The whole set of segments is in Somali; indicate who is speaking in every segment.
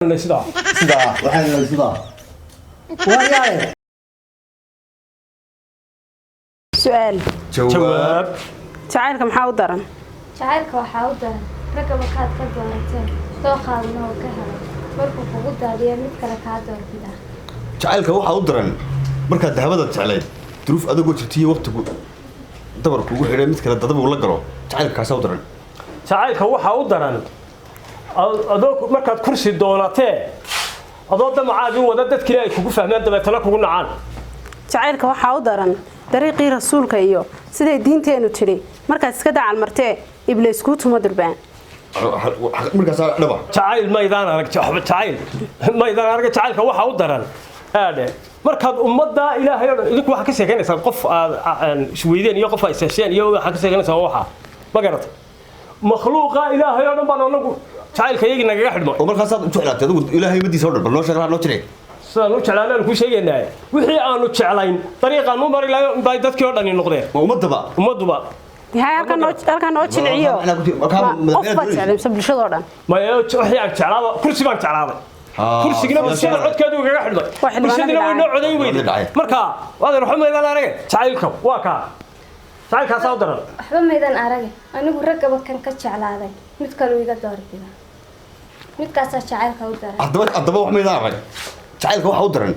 Speaker 1: Sidaa.
Speaker 2: Sidaa waxaan sidaa.
Speaker 3: Waryaale.
Speaker 4: Su-aal.
Speaker 1: Jawaab.
Speaker 4: Jacaylka maxaa u daran?
Speaker 5: Jacaylka waxaa u daran ragga markaad ka doonateen dooqaadna oo ka helay markuu kugu daadiya mid kale kaa doorbida.
Speaker 2: Jacaylka waxaa u daran markaad dahabada jeclayd duruuf adagoo jirtiyo waqtigu dabar kugu xidhay mid kale dadabu la galo, jacaylka kaasaa u daran.
Speaker 1: Jacaylka waxaa u daran adoo markaad kursi doonatee adoo damacaagii wada dadkiina ay kugu fahmaan, dabeetana kugu nacaan.
Speaker 4: Jacaylka waxaa u daran dariiqii rasuulka iyo siday diinteennu tidhi markaad iska dacal martee ibliis kuu tumo durbaan.
Speaker 2: Markaasaa dhaba.
Speaker 1: Jacayl maydaan arag, jacayl maydaan arag. Jacaylka waxaa u daran aadhe markaad ummadda Ilaahay oo dhan idinku waxaa ka sheekaynaysaan qof aad isweydeen iyo qof aad isheesheen iyo waxaa ka sheekaynaysaan waxa ma garatay makhluuqa Ilaahay oo dhan baan anagu jacaylka iyagii nagaga xidhmo.
Speaker 2: Oo markaasaad u jeclaatay adigu Ilaahay umadiisa o dhan, bal noo sheeg, noo jire.
Speaker 1: Sidaan u jeclaan aanu kuu sheegaynaa, wixii aanu jeclayn dariiqaan u mari lahayn bay dadkii oo dhani noqdeen.
Speaker 2: Ma ummadaba?
Speaker 1: Ummadduba.
Speaker 4: Maxay halkan noo jilciyo?
Speaker 2: Markaa
Speaker 4: qof baad jeclay mise bulshadoo dhan?
Speaker 1: Maya, wixii aan jeclaaba kursi baan jeclaaday, kursigina bulshada codkeedu igaga xidhmay.
Speaker 4: Waa xildhibaanadii
Speaker 1: bulshadina way noo
Speaker 4: dhacay.
Speaker 1: Codayn weyday.
Speaker 2: Dhacay.
Speaker 1: Marka waadeen waxba maydaan arage, jacaylka waa kaa, jacaylkaasaa u daran.
Speaker 5: Waxba maydan arage, anigu raggaba kan ka jeclaaday mid kaluu iga doorbida, midkaasaa jacaylka u daran.
Speaker 2: Haddaba wax maydaan arag, jacaylka waxaa u daran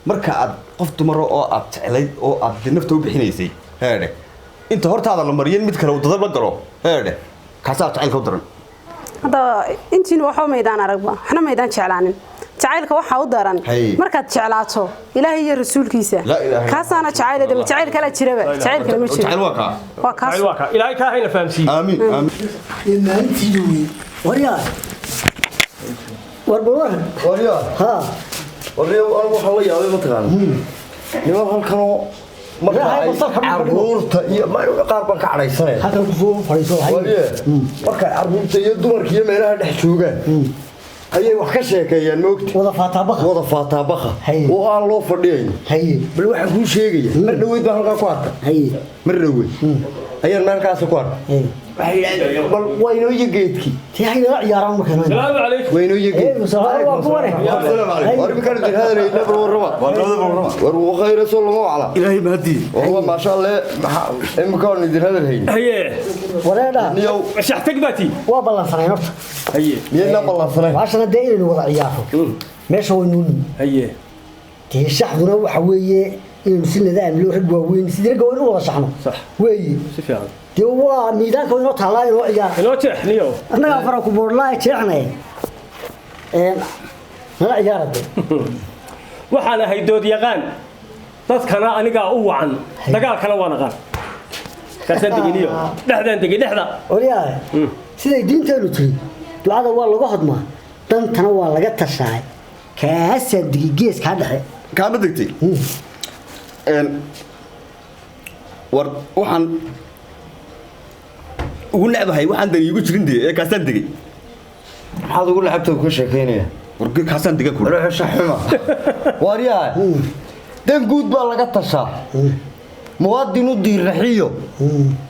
Speaker 2: marka aad qof dumara oo aad jeclayd oo aad de nafta u bixinaysay, heedhe, inta hortaada la mariyo mid kale uu dadab la galo, heedhe, kaasaa jacaylka u daran.
Speaker 4: Hadda intiinu waxba maydaan aragba, waxna maydaan jeclaanin. Jacaylka waxaa u daran
Speaker 2: Hay.
Speaker 4: markaad jeclaato Ilaahay iyo rasuulkiisa.
Speaker 2: Laa ilaaha illa.
Speaker 4: Kaasaana jacayl de jacayl kala jiraba, jacayl kale ma
Speaker 2: Jacayl
Speaker 4: jiro.
Speaker 2: waa kaa.
Speaker 4: Waa kaas.
Speaker 1: Jacayl waa kaa, Ilaahay kaa hayna fahamsiiye.
Speaker 2: Aamiin, aamiin.
Speaker 3: Maalintii dhowey. Waryaale. War bal waran.
Speaker 6: Waryaa.
Speaker 3: Haa.
Speaker 6: Waryaa, anigu waxaan la yaabay mataqaana niman halkanoo marka
Speaker 3: Ilaahay
Speaker 6: ay
Speaker 3: basal ka dhigo.
Speaker 6: Caruurta iyo qaar baan ka cadhaysanaya.
Speaker 3: Halkan ku soo fadhiiso.
Speaker 6: Warye, markay caruurta iyo dumarka iyo meelaha dhex joogaan ayay wax ka sheekeeyaan, moogta.
Speaker 3: Wada faataabaka.
Speaker 6: Wada faataabaqa
Speaker 3: Haye.
Speaker 6: oo aan loo fadhiyayn.
Speaker 3: Haye.
Speaker 6: Bal waxaan kuu sheegaya, mar dhaweyd baan halkaa ku arkay.
Speaker 3: Haye.
Speaker 6: Mar dhaweyd ayaan meelkaasi ku arkay.
Speaker 3: Haye.
Speaker 6: Waxay yidhahdeen bal waa inoo iyo geedkii.
Speaker 3: Tii hay nala ciyaaraan markaan.
Speaker 1: Salaamu calaykum.
Speaker 6: Waa inoo iyo geedkii.
Speaker 3: Waa kuwane.
Speaker 6: Assalaamu calaykum. War iminkaan idin hadlayna, bal warrama.
Speaker 2: Waa nabada, bal warrama.
Speaker 6: War wuu khayra soo lama wacla.
Speaker 2: Ilaahay mahadii.
Speaker 6: Waa maasha Allah, maxaa iminkaan idin hadalhayn?
Speaker 1: Haye.
Speaker 3: Wareedha.
Speaker 6: Niyow.
Speaker 1: Shaxtag baatii.
Speaker 3: Waa ballansanayn horta.
Speaker 1: Haye.
Speaker 6: Miyaydna ballansanayn?
Speaker 3: Baashana dee inaynu wada ciyaarno. Meesha waynu nimi.
Speaker 1: Haye.
Speaker 3: Dee shaxduna waxa weeye inaynu si nadaam loo rag waaweyn sidii ragga waaweyn u wada shaxno.
Speaker 1: Sax.
Speaker 3: Weeye.
Speaker 1: Si fiican.
Speaker 3: Dee waa miidaanka inoo taallaa inoo ciyaar.
Speaker 1: Inoo jeex niyow.
Speaker 3: Annagaa fara ku boorlaa jeexnay. Nala ciyaara dee.
Speaker 1: Waxaan ahay dood yaqaan, dadkana anigaa u wacan, dagaalkana waan aqaan. Kaasaan degeniyo dhexdaan degay dhexda.
Speaker 3: Waryaale. Siday diinteenu tiri ducada waa lagu hodmaa, dantana waa laga tashaay. Kaasaan digi geeskaa dhexe.
Speaker 2: Kaama degtay. War waxaan ugu necbahay waxaan dan iigu jirin dee ee kaasaan degay.
Speaker 6: Maxaad ugu lacagta ka sheekeynaya?
Speaker 2: War kaasaan degay ku.
Speaker 6: Ruuxa xuma. Waryaa, dan guud baa laga tashaa, muwaadin u diirraxiyo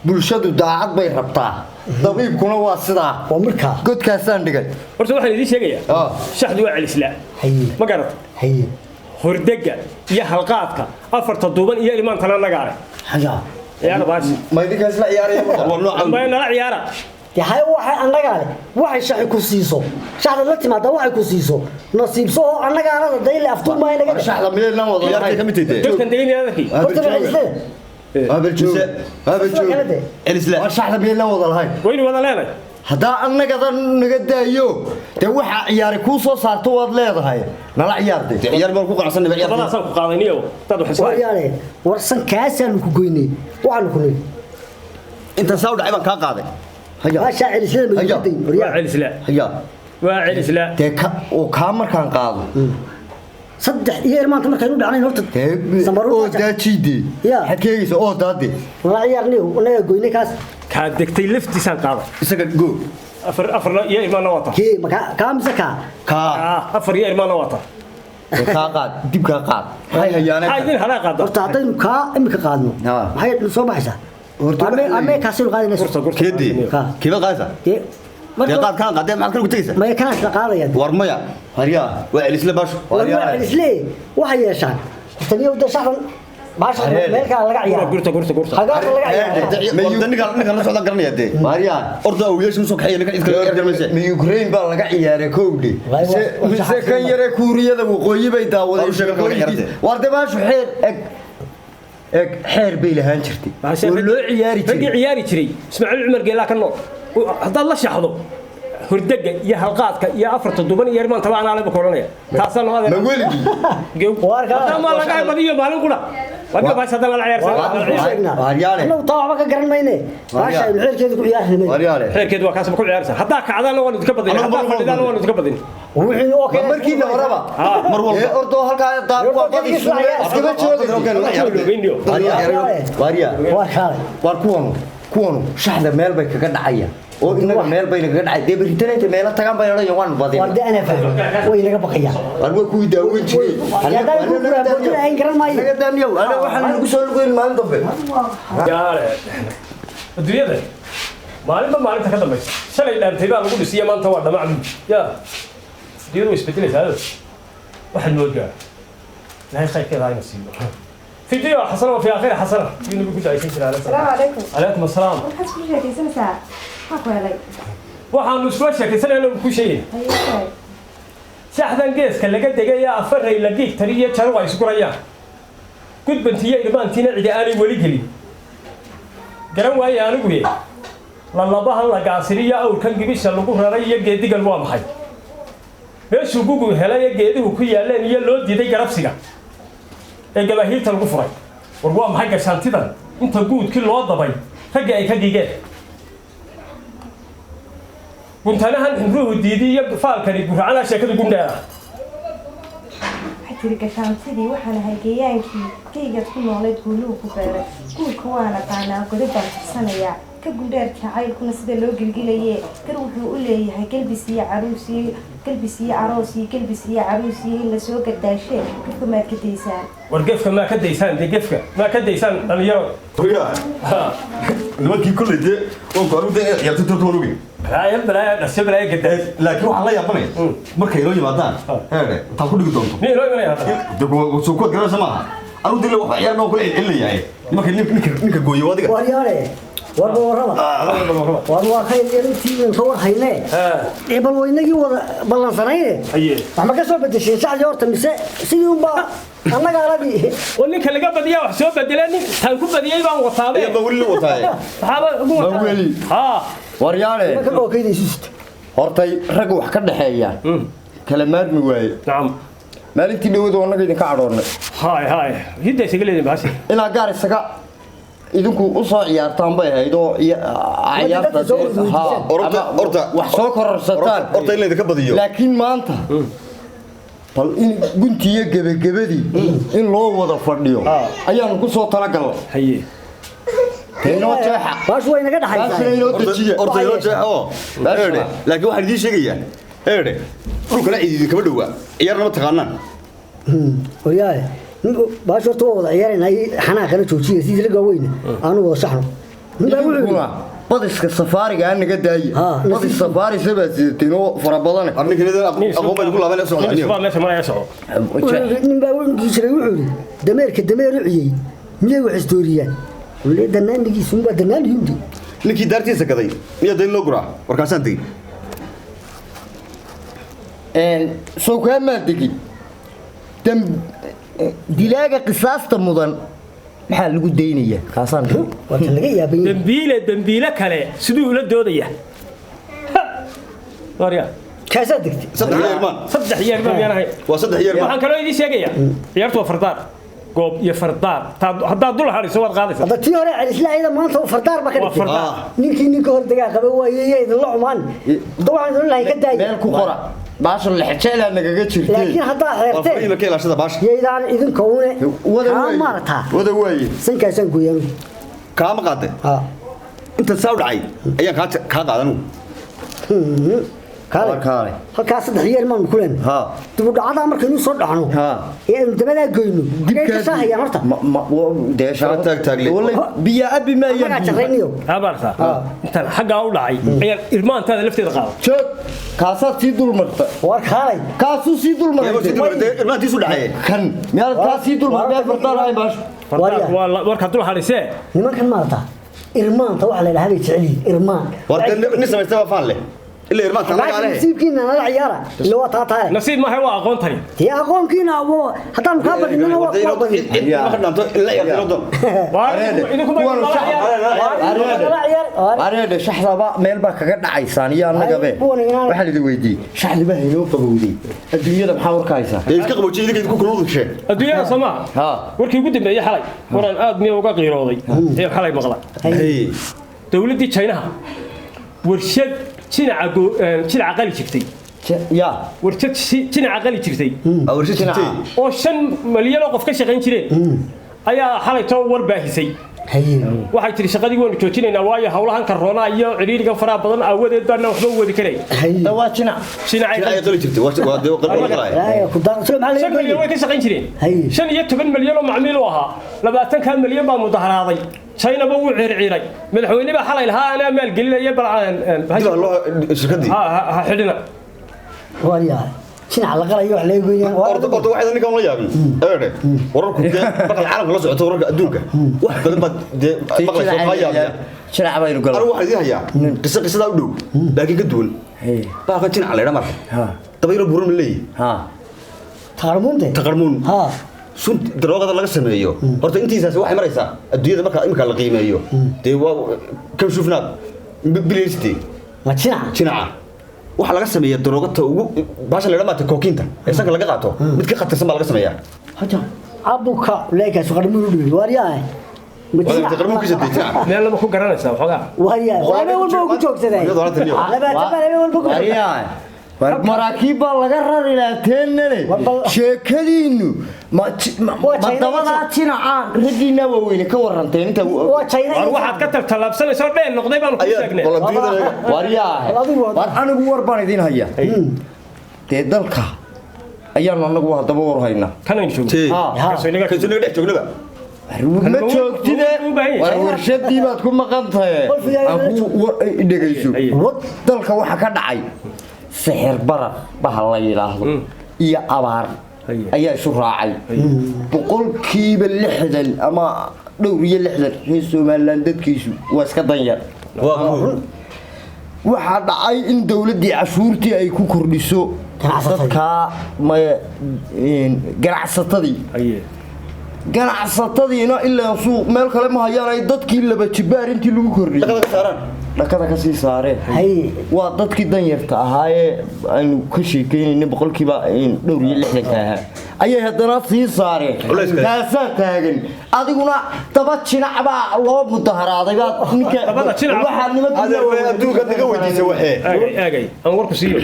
Speaker 6: bulshadu daacad bay rabtaa, dabiibkuna waa sidaa.
Speaker 3: Waa markaa.
Speaker 6: Godkaasaan dhigay.
Speaker 1: Horta waxaan idiin sheegayaa shaxdu waa celislaa.
Speaker 3: Haye.
Speaker 1: Ma garata?
Speaker 3: Haye.
Speaker 1: Hordega iyo halqaadka afarta duuban iyo ilmaantana annagaa leh.
Speaker 3: Hayaa.
Speaker 1: Ciyaara baashi.
Speaker 6: Ma idinkaa isla ciyaaraya marka?
Speaker 2: War noocan.
Speaker 1: Maya, nala ciyaara.
Speaker 3: Dee hay waxay annagaa leh, waxay shaxi ku siiso, shaxda la timaada waxay ku siiso nasiibso oo annagaanada dayle aftuub maayo naga
Speaker 6: War shaxda miyaydnan wada
Speaker 2: Ciyaartay
Speaker 6: lahayn?
Speaker 2: ka mid tahay dee.
Speaker 1: Dadkan degan iyo adarkii.
Speaker 3: Horta
Speaker 6: Habel
Speaker 3: maxay
Speaker 6: jooga.
Speaker 3: isleedahay?
Speaker 6: Habel jooga. Habel
Speaker 3: Sidoo kale
Speaker 6: jooga.
Speaker 3: dee.
Speaker 2: Celisla.
Speaker 6: War shaxda miyaydnan wada lahayn?
Speaker 1: Waynu wada leenahay.
Speaker 6: Haddaa annagada naga daayo dee, waxa ciyaari kuu soo saarto waad leedahay, nala ciyaartay.
Speaker 2: Dee ciyaar baan ku qanacsanay ciyaartay.
Speaker 1: Labadaasaan ku qaaday niyow dad wax isla.
Speaker 3: Waryaale, warsan kaasaanu ku goynay, waxaanu ku nidhi.
Speaker 2: Intaan saa u dhacay baan kaa qaaday.
Speaker 6: Haya.
Speaker 3: Maashaa celislada
Speaker 6: Haya.
Speaker 3: maduuday.
Speaker 1: Waa
Speaker 3: Waryaale.
Speaker 1: celislaa.
Speaker 6: Haya.
Speaker 1: Waa celislaa.
Speaker 6: Dee ka oo kaa markaan qaado.
Speaker 3: Saddex iyo ilmaanta markaynu dhacnayn horta.
Speaker 6: Dee
Speaker 3: samaruud
Speaker 6: oo daajiide.
Speaker 3: Ya.
Speaker 6: Maxaad ka eegaysaa oo daade?
Speaker 3: Nala ciyaarniyo, annagaa goynay kaas.
Speaker 1: Kaa degtay laftiisaan qaaday.
Speaker 2: Isaga go.
Speaker 1: Afar afarna iyo ilmaana waata.
Speaker 3: Kee ma kaa mise kaa?
Speaker 6: Kaa.
Speaker 1: Ah, afar iyo ilmaana waata.
Speaker 6: Dee kaa qaad, dib kaa qaad, maxay hayaaneen?
Speaker 1: Maxaa idin halaa qaada?
Speaker 3: Horta haddaynu kaa imika qaadno
Speaker 6: Haa.
Speaker 3: maxay soo baxaysaa?
Speaker 6: Horta
Speaker 3: Ame
Speaker 6: waxay
Speaker 3: ame kaasaynu qaadinayso.
Speaker 1: Gurta gurta.
Speaker 2: Keedii.
Speaker 3: Kaa.
Speaker 2: Kiiba qaadaysaa?
Speaker 3: Dee.
Speaker 2: Dee qaad kaan qaadee maxaad kala tegaysaa?
Speaker 3: Maya, kanaan isla qaadaya.
Speaker 2: War maya.
Speaker 6: Haryaa.
Speaker 2: Waa celisle baashu.
Speaker 3: War islee waxay yeeshaan horta niyo da shaxdan baasha meel kale laga ciyaaro.
Speaker 1: Gurta, gurta, gurta.
Speaker 3: Xagaasa laga ciyaaro.
Speaker 2: Warda ninka la socda garanaya dee.
Speaker 6: Haryaa.
Speaker 2: Orda awliyaasha usoo kaxeeya ninka cid kale garmayse.
Speaker 6: Ma Ukraine baa laga ciyaaray kowdhi? Mise kan yare Kuuriyada Waqooyi bay daawadeen?
Speaker 2: Waa u sheegay kala ciyaartay.
Speaker 6: War dee baashu xeer eg eg xeer bay lahaan jirtay oo loo ciyaari
Speaker 1: raggii
Speaker 6: jiray.
Speaker 1: Ciyaari jiray Ismaaciil Cumar Geelaa ka nool. Haddaad la shaxdo hordega iyo halqaadka iyo afarta duban iyo irmaan taba anaa leba koranaya taasaa noo adeer.
Speaker 6: Ma weligii?
Speaker 1: Haddaan maa laga badiyo maalin qura waa baas haddana la ciyaarsan.
Speaker 6: Waaryaale.
Speaker 3: Annagu taa waxba ka garan mayne, baasha aynu xeerkeeda ku ciyaarnay.
Speaker 6: Waryaale.
Speaker 1: Xeerkeedu waa kaas, ma ku ciyaarsan. Haddaa kacdaana waan idinka badin,
Speaker 2: Anagu
Speaker 1: haddaa
Speaker 2: mar walba
Speaker 1: fadhidaana waan idinka badin.
Speaker 3: Wixii oo
Speaker 6: Ma
Speaker 3: kale
Speaker 6: markiina horeba
Speaker 2: Mar walba.
Speaker 6: Ee ordoo halkaa daar waa badi iskaba joogay. Waaryaa.
Speaker 3: Waa kaalay.
Speaker 6: Waar kuwanu shaxda meel bay kaga dhacayaan oo inaga meel bay kaga dhacay dee beritan intay meelo tagaan bay odhanayaan waan badin.
Speaker 3: War dee anaa fahmay, way naga baqayaan.
Speaker 6: Waar way kuwii daaweyn jiray.
Speaker 3: Haddaan ku buraanboodin ahayn garan maayo.
Speaker 6: Naga daaniyow, ana waxaan lagu soo lugeyn maalin dambe.
Speaker 1: Yaale. Adduunyada maalinba maalinta ka dambaysa shalay dhaantay baa lagu dhisiya, maanta waa dhamac. Ya adduunyadu way isbedelaysaa. Ado waxaad moodaa Ilaahay khayrkeeda hayna siiyo fi dunya xasana wa fi aakhira xasana yuu nabigu ku ducaysan jiray alayhi
Speaker 7: السلام
Speaker 1: salaam.
Speaker 7: عليكم.
Speaker 1: Calaykum assalaam.
Speaker 7: Waxaad isku sheekaysanaysaa? Maxaa ku helay?
Speaker 1: Waxaanu iskula sheekaysanayna ku sheegay.
Speaker 7: Haye.
Speaker 1: Shaxdan geeska laga degaya afaray la giig tariyo jaro ay isgurayaan gudbantiiyo irmaantiina cidi aanay weli gelin garan waaye anigu ye lalabahan la gaasiriyo awrkan gibisha lagu raray iyo geedigan waa maxay meeshuu gugu helay ee geeduhu ku yaaleen iyo loo diiday garabsiga ee gabaahiirta lagu furay. War waa maxay gashaantidan inta guudkii loo dabay ragga ay ka gigeen guntanahan ximruhu diidi iyo faalkani guracanaa sheekadu gundheera.
Speaker 7: Waxay tiri gashaantidii waxaan ahay geeyaankii geygaad ku noolayd guuluhu ku beeray guurka waan aqaanaa godo baan tirsanayaa ka gundheer jacaylkuna sida loo gilgilaye gar wuxuu u leeyahay gelbis iyo caruus iyo gelbis iyo aroos iyo gelbis iyo caruus iyo in lasoo gardaashee gefka maad ka daysaan?
Speaker 1: War gefka maa ka daysaan dee, gefka maa ka daysaan dhalinyaro.
Speaker 2: Nimankii kolley dee waan ku anugu dee ciyaartoy torta waan ogey.
Speaker 1: Balaaya balaaya dhashe balaaya gadaas.
Speaker 2: Laakiin waxaan la yaabanaya markay inoo yimaadaan heedhe intaad ku dhigi doonto.
Speaker 1: Nin inoo imanaya haddana.
Speaker 2: Dee soo kuwaad garanaysa maaha, anugu dee wax ciyaar baan kula celcelinayaa nimanka ninka gooyo adiga.
Speaker 3: Waryaale, warba warraba, war waa khayr iyo intii ka war hayne ee bal waynagii wada ballansanayne.
Speaker 1: Haye.
Speaker 3: Wax ma ka soo bedesheen saxdii horta mise sidii unbaa annaga aladii?
Speaker 1: Oo ninka laga badiyaa wax soo bedelee, nin taan ku badiyey baan wataabe.
Speaker 2: Ayaa baa weli la wataaye.
Speaker 1: Maxaaba ugu wataa?
Speaker 6: Weli.
Speaker 1: Haa.
Speaker 6: Waryaale.
Speaker 3: Marka oo kayda isusta.
Speaker 6: Hortay rag wax ka dhaxeeya kala maarmi waaye.
Speaker 1: Nacam.
Speaker 6: Maalintii dhawada annaga idinka cadhoonnay.
Speaker 1: Haay haay, hidda isaga leedin baasi.
Speaker 6: Ilaa gaar isaga idinku u soo ciyaartaan bay ahayd oo ciyaarta
Speaker 3: dadka soo weydiisaan.
Speaker 6: haa, ama wax soo kororsataan.
Speaker 2: Horta in laydinka badiyo.
Speaker 6: Laakiin maanta bal in guntiyo gebagabadii in loo wada fadhiyo ayaanu ku soo talagalnay.
Speaker 1: Haye.
Speaker 6: Inoo jeexa.
Speaker 3: Baashu way naga
Speaker 6: baashina
Speaker 3: dhaxaysaa.
Speaker 6: Inoo dejiya.
Speaker 2: Horta inoo jeexo eedhe, laakiin waxaan idiin sheegayaa eedhe dhulkana cid idinkama dhowaa, ciyaarna ma taqaanaan.
Speaker 3: Waryaale, baashu horta waa wada ciyaaraynaa, xanaaqana joojiya sidii ragga weyne aanu wada saxno. Nin baa wuxuu yidhi
Speaker 6: Idinkuna badiska safaariga aan naga daaye.
Speaker 3: Haa,
Speaker 6: badis safaari sabaa sidateen oo fara badan.
Speaker 2: War ninka aqoon baa idinku laabanaya socda.
Speaker 1: Nin baa meesha maraya soco.
Speaker 3: Wuxuu yidhi, nin baa wuxuu jiray wuxuu yidhi dameerka dameer u ciyey miyay wax isdooriyaan? Wuxuu leeyahay danaanigiisu unbaa danaan hindi.
Speaker 2: Ninkii daartiisa gaday miyaa dayn loo guraa? Warkaasaan tegey.
Speaker 6: Soo kaamaa degin dilaaga qisaasta mudan maxaa lagu daynaya kaasaan?
Speaker 3: Waa tan laga yaaban yahay.
Speaker 1: Dembiile dembiile kale siduu ula doodaya warya.
Speaker 3: Kaasaa degtay.
Speaker 2: Saddex yeer maan.
Speaker 1: 3 yeer baan miyaan ahay?
Speaker 2: Waa 3 yeer maan.
Speaker 1: Waxaan kaloo idiin sheegayaa ciyaartu waa fardaar goob iyo fardaar. Haddaad dul hariso waad qaadaysaa.
Speaker 3: Hadda tii hore celisla ayada maanta oo fardaar ba ka
Speaker 1: Waa
Speaker 3: dhigtay.
Speaker 1: fardaar.
Speaker 3: Ninkii ninka hor degaa qaba waaye iyo idinla xumaan hadda waxaan idin lahayn ka daaya.
Speaker 6: Meel ku qora baasha lexjeelaa nagaga jirtay.
Speaker 3: Laakiin haddaa
Speaker 2: Waa
Speaker 3: xeerteen
Speaker 2: fariima ka ilaashada baasha.
Speaker 3: Yaydaan idinka une
Speaker 6: Wada
Speaker 3: kaa
Speaker 6: waaye.
Speaker 3: maarataa.
Speaker 6: Wada waaye.
Speaker 3: Sankaasaan gooyaan.
Speaker 2: Kaama qaade.
Speaker 3: Ha.
Speaker 2: Inta saa u dhacay ayaan kaa qaadan.
Speaker 3: Kaalay.
Speaker 6: Kaalay.
Speaker 3: Halkaas 3 yeer maanu ku leenahay.
Speaker 6: Ha.
Speaker 3: Dib u dhacdaa markaynu soo dhacno.
Speaker 6: Ha.
Speaker 3: Ee aynu dabadaa goyno. Xaggay ka shaahayaan horta.
Speaker 6: Ma dee
Speaker 2: Fara taag taagle.
Speaker 6: Wallahi biyo abi
Speaker 3: Annagaa
Speaker 6: maayaan.
Speaker 3: jarraynayo.
Speaker 1: Abaarta intaan xaggaa u dhacay ayaan irmaantaada lafteeda qaaday.
Speaker 6: Joog. Kaasaad sii dul marta.
Speaker 3: War kaalay.
Speaker 6: Kaasuu sii dul maray.
Speaker 2: Irmaantiisu dhacay.
Speaker 6: Kan miyaad kaa sii dul martay fartaan ahayn baash.
Speaker 3: Waryaa.
Speaker 1: Waa warkaad dul hadhisee.
Speaker 3: Nimankan maarata irmaanta waxa la yidhaahdaa bay jecel yihiin irmaan.
Speaker 2: War nin samaystay waa faan leh. Ilaa irmaanta anaga
Speaker 3: Laakiin
Speaker 2: leh.
Speaker 3: nasiibkiina nala ciyaara. Ila waa taa tahay.
Speaker 1: Nasiib maaha, waa aqoontani.
Speaker 3: Dee aqoonkiina haddaanu kaa badinana waa
Speaker 2: Cid ma dhaanto ilaa iyo doon.
Speaker 1: Idinku ma
Speaker 6: Kuwanu
Speaker 3: nala ciyaar.
Speaker 6: Areedhe shaxdaba meel baa kaga dhacaysaan iyo annagabe.
Speaker 3: Ay, kuwan inaan-
Speaker 6: Waxaa lidin weydiiyey shaxdiba haynoo qabowday adduunyada maxaa warka haysaa?
Speaker 2: Dee iska qaboojiye idinka idinku kulul shee.
Speaker 1: Adduunyada soo maaha.
Speaker 6: Ha.
Speaker 1: Warkii ugu dambeeyey xalay waraan aad miya uga qiirooday ayaan xalay maqlay.
Speaker 2: Hey.
Speaker 1: Dowladdii Chinaha warshad jinaca jinaca qali jirtay.
Speaker 6: Ya.
Speaker 1: Warshad jinaca qali jirtay
Speaker 2: Awrshi jirtay.
Speaker 1: oo 5 malyan oo qof ka shaqayn jireen ayaa xalay too war baahisay.
Speaker 3: Haye.
Speaker 1: Waxay tiri shaqadii waanu joojinaynaa, waayo howlahan karoona iyo cidhiidhigan faraha badan aawadeed baana waxba u wadi karay.
Speaker 3: Haye.
Speaker 6: Da waa jinac.
Speaker 1: Jinacay
Speaker 2: Ay qali jirtay. Waa dee qali qalay.
Speaker 3: Ay, ku daar soo maxaa
Speaker 1: 5
Speaker 3: laga
Speaker 1: milyan way ka shaqayn jireen.
Speaker 3: Haye.
Speaker 1: 15 milyan oo macmiil u ahaa, 20 milyan baa mudaharaaday. China-ba wuu circiiray. Madaxweyne baa xalay lahaa anaa maalgelinaya bal
Speaker 2: Dib loo shirkadii.
Speaker 1: ha xidhina.
Speaker 3: Waryaa. Jinaca la qalayo wax laga goynaya.
Speaker 2: Orda orda waxay ninkan la yaabin. Eedhe. Wararku dee marka caalamka la socoto wararka adduunka. Wax badan baad dee maqlayso ka yaabaya.
Speaker 6: Jinac baynu galnay.
Speaker 2: Anigu waxaan idiin hayaa qiso qisadaa u dhow laakiin ka duwan. Baalkan jinaca la yidhaa marka.
Speaker 6: Ha.
Speaker 2: Dabaylo buuran ma leeyihi.
Speaker 6: Ha.
Speaker 3: Taqarmuunte.
Speaker 2: Taqarmuun.
Speaker 3: Ha.
Speaker 2: Sun daroogada laga sameeyo. Horta intiisaasi waxay maraysaa adduunyada marka imika la qiimeeyo. Dee waa kan shufnaad bilyanisty.
Speaker 3: Ma jinaca.
Speaker 2: Jinaca. Waxa laga sameeyaa daroogada ugu baasha la yidhaa maata kookiinta ee sanka laga qaato mid ka khatarsan baa laga sameeyaa.
Speaker 3: Haja. Abuka leekaas qarmuun u dhigay. Waryaa. Ma jinaca.
Speaker 2: Qarmuunkiisa dee jinaca.
Speaker 1: Meel lama ku garanaysaa waxoogaa.
Speaker 3: Waryaa. Waa habeen walba ku joogsaday. 20 baa habeen walba ku joogsaday.
Speaker 6: Waryaa. War maraakiib baa laga rari lahaa teennane.
Speaker 3: War bal-
Speaker 6: Sheekadiinnu ma
Speaker 3: Waa
Speaker 6: ma
Speaker 3: China
Speaker 6: dabadaa jinacaan raggiinna waaweyne ka waranteen inta
Speaker 3: Waa China.
Speaker 1: War waxaad ka tabtallaabsanayso dheen noqday baanu ku
Speaker 2: Ayaa
Speaker 1: sheegnay.
Speaker 2: bal adduunyada eega.
Speaker 6: Waryaa.
Speaker 3: Adigu waa-
Speaker 6: War anigu war baan idiin hayaa. Dee dalka ayaanu annagu haddaba war haynaa.
Speaker 1: Kan aynu joogno.
Speaker 2: Tee.
Speaker 6: Ha.
Speaker 1: Kaasoo inaga
Speaker 2: Kaasoo inaga dhex joognaba.
Speaker 6: Ma joogtide. War warshadii baad ku maqan tahay. Aan ku war dhegeyso.
Speaker 1: Haye.
Speaker 6: Dalka waxa ka dhacay sixir barar baha la yidhaahdo iyo abaar
Speaker 1: Haye.
Speaker 6: ayaa isu raacay. 60% ama dhowr iyo 60 reer Somaliland dadkiisu waa iska danyar.
Speaker 2: Waa kuwa.
Speaker 6: Waxaa dhacay in dowladdii cashuurtii ay ku kordhiso
Speaker 3: Ganacsatadii.
Speaker 6: dadka ganacsatadii.
Speaker 1: Haye.
Speaker 6: Ganacsatadiina ilaa suuq meel kale ma hayaan ay dadkii laba jibaar intii lagu kordhiyey
Speaker 2: Dhaqada ka saaraan.
Speaker 6: Dhakada ka sii saareen.
Speaker 3: Haye.
Speaker 6: Waa dadkii danyarta ahaayee aynu ka sheekeynayna 60% dhowr iyo 60-ka ahaa ayay haddana sii saareen.
Speaker 2: Culayska.
Speaker 6: Taasaa taagan adiguna daba jinac baa loo mudaharaaday baad ninka
Speaker 1: Dabada jinac.
Speaker 6: Waxaa nimanka
Speaker 2: Adeer bay adduunka naga weydiisay waxee.
Speaker 1: Aagay aagay aan warku siiyo.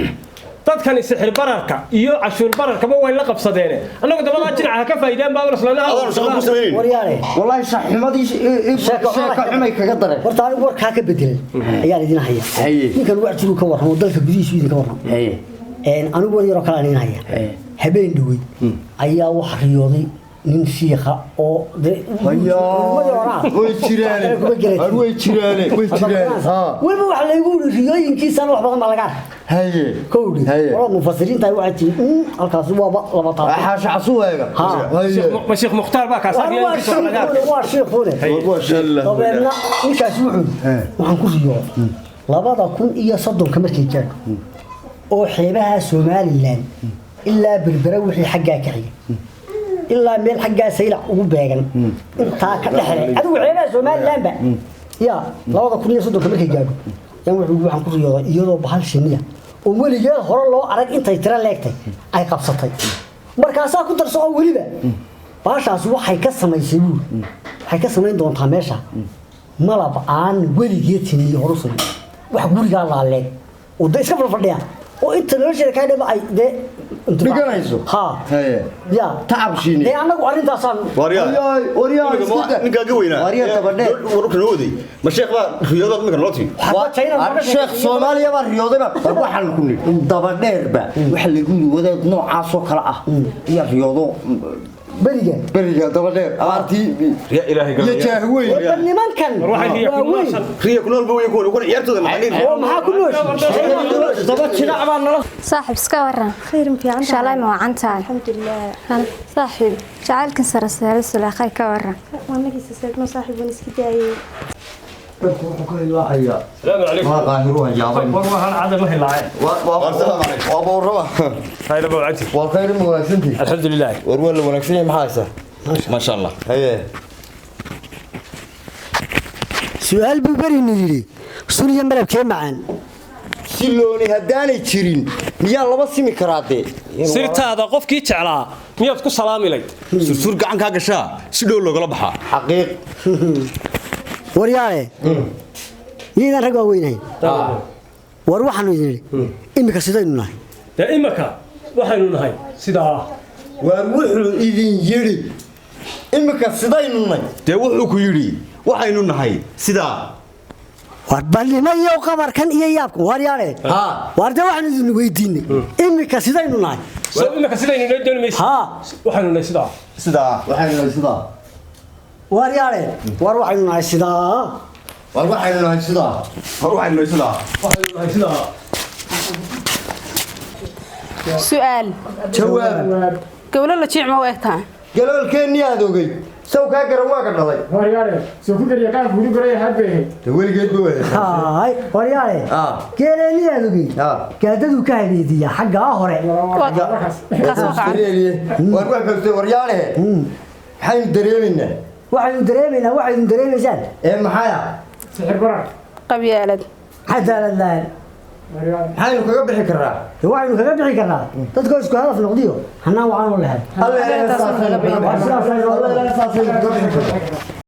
Speaker 1: Dadkani sixir bararka iyo cashuur bararkaba way la qabsadeen. Annagu dabadaa jinaca ha ka faa'iidaan baa islaanaha.
Speaker 2: Adoon shaqo ku sameeyeen.
Speaker 3: Waryaale.
Speaker 6: Wallaahi shaxumadii
Speaker 3: Sheeko
Speaker 6: sheeko xumay kaga dareen.
Speaker 3: Horta anigu warkaa ka bedelay ayaan idin haya.
Speaker 6: Haye.
Speaker 3: Ninkan wax jiru ka warramo dalka gudihiisu idinka warramo.
Speaker 6: Haye.
Speaker 3: Anigu war yaroo kale aan idin haya.
Speaker 6: Haye.
Speaker 3: Habeen dhawey ayaa waxa riyooday nin shiikha oo culimadii hore ah.
Speaker 6: Way jiraane.
Speaker 3: Wax kale kuma gelatin.
Speaker 6: War way jiraane, way jiraane. Ha.
Speaker 3: Weliba waxa laygu yidhi riyooyinkiisana wax badan baa laga arkay.
Speaker 6: Haye.
Speaker 3: Kowdhi.
Speaker 6: Haye.
Speaker 3: Walaa mufasiriinta waxay tihi halkaasi waaba laba taabto.
Speaker 6: Xaasha casu eega.
Speaker 3: Ha.
Speaker 6: Haye.
Speaker 1: Ma Sheekh Mukhtaar baa kaas
Speaker 3: War waa shiikhune, waa shiikhune.
Speaker 6: Waa shiikh.
Speaker 3: Dabeedna ninkaasi wuxuu yidhi, waxaan ku riyooday 2030-ka markay gaadho oo xeebaha Somaliland ilaa Berbera wixii xaggaa ka xiga ilaa meel xaggaa Saylac ugu beegan intaa ka dhexle adigu xeebaha Somalilandba ya 2030-ka markay gaadho yaan wuxuu yidhi, waxaan ku riyooday iyadoo bahal shinniya oo weligeed hore loo arag intay tiro leegtay ay qabsatay. Markaasaa ku darso oo weliba baashaasi waxay ka samaysay buur waxay ka samayn doontaa meesha malab aan weligeed siniyo horu samayn wax gurigaa laaleeg oo da iska fadhiya. Oo inta nolosheeda kaa dhama ay dee
Speaker 6: Dhiganayso.
Speaker 3: Ha.
Speaker 6: Haye.
Speaker 3: Ya.
Speaker 6: Tacab shiine.
Speaker 3: Dee annagu arrintaasaan
Speaker 6: Waryaay, waryaay, iska daa.
Speaker 2: Ninkaaga weynaa.
Speaker 6: Waryaa dabadheer.
Speaker 2: Wararka noo waday. Ma sheekh baa riyoodaad iminka noo timi?
Speaker 3: Xabad China nooga
Speaker 6: Sheekh
Speaker 3: sheekeeyey.
Speaker 6: Soomaaliya baa riyooday baa war waxaan ku nidhi dabadheerba waxa lagu yidhi wadaad noocaasoo kale ah iyo riyoodo
Speaker 3: beriga.
Speaker 6: Beriga dabadheer abaartii
Speaker 2: Riya Ilaahay
Speaker 6: iyo
Speaker 2: garanaya.
Speaker 6: jaahweyn.
Speaker 3: War nimankan
Speaker 1: War waxay riya ku
Speaker 3: waaweyn.
Speaker 1: nooshan.
Speaker 2: Riya ku nool ba wey kuwan kuwan ciyaartooda maxaa
Speaker 3: Oo maxaa ku nooshay?
Speaker 6: Daba jinac baa nala
Speaker 5: Saaxiib, iska waran?
Speaker 7: Khayr, ma fiican tahay?
Speaker 5: Shalay ma wacan tahay?
Speaker 7: Alxamdulilah.
Speaker 5: Saaxiib, jacaylkan sare sare Sulaakhay ka waran?
Speaker 7: Waanagiisa seegno saaxiib, waan iska daayay.
Speaker 6: Dadku wuxuu ka hilaacayaa.
Speaker 1: Salaamu calaykum.
Speaker 6: Waa qaahiru hayaabay.
Speaker 1: War waxaan cada ma hilaaceen.
Speaker 2: Assalaamu calaykum.
Speaker 6: Waa bowraba.
Speaker 1: Hayla bawcati.
Speaker 6: Waa khayr, ma wanaagsantii?
Speaker 1: Alxamdulilah.
Speaker 6: War waa la wanaagsan yahay, maxaa haysaa?
Speaker 2: Maasha Allah.
Speaker 6: Haye.
Speaker 3: Su-aal buu berinu yidhi: suniya malabkee macaan?
Speaker 6: Silooni haddaanay jirin miyaa laba simi karaa dee?
Speaker 1: Sirtaada qofkii jeclaa miyaad ku salaami layd?
Speaker 2: Sursuur gacan kaa gashaa si dhow loogala baxaa.
Speaker 6: Xaqiiq.
Speaker 3: Waryaale, miyaydaan rag waaweynahayn? War waxaanu idin idhi, iminka sidaynu nahay?
Speaker 1: Dee imaka waxaynu nahay sidaa.
Speaker 6: Waar wuxuu idin yidhi iminka sidaynu nay?
Speaker 2: Dee wuxuu ku yidhi waxaynu nahay sidaa.
Speaker 3: War balnimo iyo qabarkan iyo yaabkan, waryaale.
Speaker 6: Haa.
Speaker 3: War dee waxaanu idin weydiinay iminka sidaynu nahay.
Speaker 1: Soo imaka sidaynu noo dooni maysa.
Speaker 3: Haa.
Speaker 1: Waxaynu nahay sidaa.
Speaker 2: Sidaa.
Speaker 6: Waxaynu nahay sidaa.
Speaker 3: Waryaale, war waxaynu nahay sidaa.
Speaker 6: Waar waxaynu nahay sidaa.
Speaker 2: Hor waxaynu nahay sidaa.
Speaker 1: Waxaynu nahay sidaa.
Speaker 4: Su-aal.
Speaker 6: Jawaab.
Speaker 4: Gowlo la jiic ma u eg tahay?
Speaker 6: Galoolkeennii aad ogey saw kaa garan waa ka dhalay.
Speaker 8: Waryaare, soo ku gariya qaanku weli goraya hadbehe.
Speaker 6: Dee weligeed ba wehel.
Speaker 3: Haay, waryaale.
Speaker 6: Ah.
Speaker 3: Geeleeniyaad ogey.
Speaker 6: Ah.
Speaker 3: Gaadaduu ka haleediya xaggaa hore.
Speaker 4: Kaas waa qacan.
Speaker 6: Waar wax kastee, waryaale, maxaynu dareemaynaa?
Speaker 3: Waxaynu dareemaynaa waxaynu dareemaysaan.
Speaker 6: Ee maxaya?
Speaker 8: Sixir barar.
Speaker 4: Qabyaalad.
Speaker 3: Cadaalad la'aan.
Speaker 8: Waryaare.
Speaker 6: Maxaynu kaga bixi karraa?
Speaker 3: Dee waxaynu kaga bixi karnaa dadkoo isku hadaf noqdiyo hanaan wacan u lahayn.
Speaker 6: Alla ilaahay saasaynu kaga bixi karraa. Alla ilaahay saasaynu kaga bixi karraa.